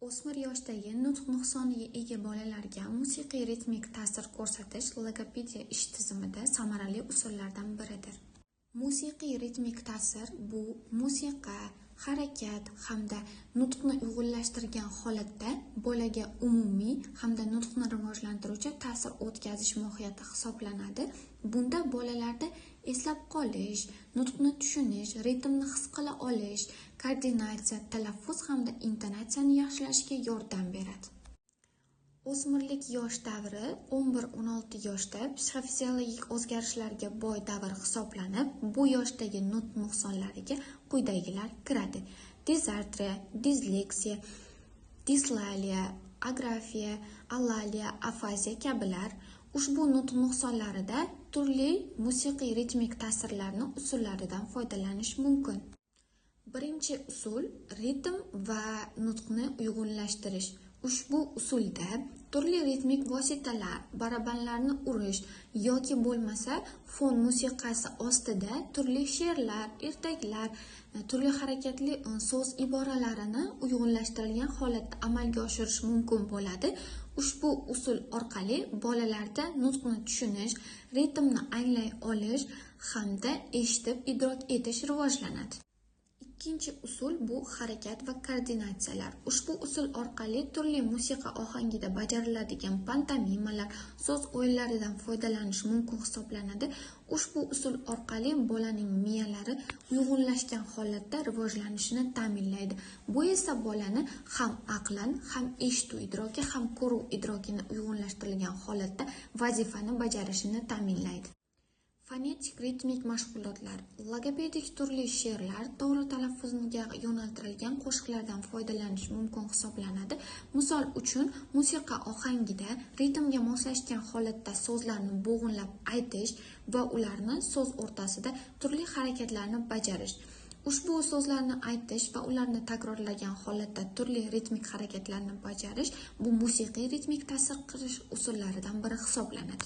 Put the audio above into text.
O'smir yoshdagi nutq nuqsoniga ega bolalarga musiqiy ritmik ta'sir ko'rsatish logopediya ish tizimida samarali usullardan biridir. Musiqiy ritmik ta'sir bu musiqa, harakat hamda nutqni uyg'unlashtirgan holatda bolaga umumiy hamda nutqni rivojlantiruvchi ta'sir o'tkazish mohiyati hisoblanadi. Bunda bolalarda eslab qolish, nutqni tushunish, ritmni his qila olish, koordinatsiya, talaffuz hamda intonatsiyani yaxshilashga yordam beradi. O'smirlik yosh davri 11-16 yoshda psixofiziologik o'zgarishlarga boy davr hisoblanib, bu yoshdagi nutq nuqsonlariga quyidagilar kiradi: dizartriya, disleksiya, dislaliya, agrafiya, alaliya, afaziya kabilar. Ushbu nutq nuqsonlarida turli musiqiy ritmik ta'sirlarni usullaridan foydalanish mumkin. Birinchi usul ritm va nutqni uyg'unlashtirish. Ushbu usulda turli ritmik vositalar, barabanlarni urish yoki bo'lmasa fon musiqasi ostida turli she'rlar, ertaklar, turli harakatli so'z iboralarini uyg'unlashtirilgan holatda amalga oshirish mumkin bo'ladi. Ushbu usul orqali bolalarda nutqni tushunish, ritmni anglay olish hamda eshitib idrok etish rivojlanadi. Ikkinchi usul bu harakat va koordinatsiyalar. Ushbu usul orqali turli musiqa ohangida bajariladigan pantomimalar, so'z o'yinlaridan foydalanish mumkin hisoblanadi. Ushbu usul orqali bolaning miyalari uyg'unlashgan holatda rivojlanishini ta'minlaydi. Bu esa bolani ham aqlan, ham eshituv idroki, ham ko'ruv idrokini uyg'unlashtirilgan holatda vazifani bajarishini ta'minlaydi. Fonetik ritmik mashg'ulotlar, logopedik turli she'rlar, to'g'ri talaffuzga yo'naltirilgan qo'shiqlardan foydalanish mumkin hisoblanadi. Misol uchun, musiqa ohangida ritmga moslashgan holatda so'zlarni bo'g'inlab aytish va ularni so'z o'rtasida turli harakatlarni bajarish. Ushbu so'zlarni aytish va ularni takrorlagan holatda turli ritmik harakatlarni bajarish bu musiqiy ritmik ta'sir qilish usullaridan biri hisoblanadi.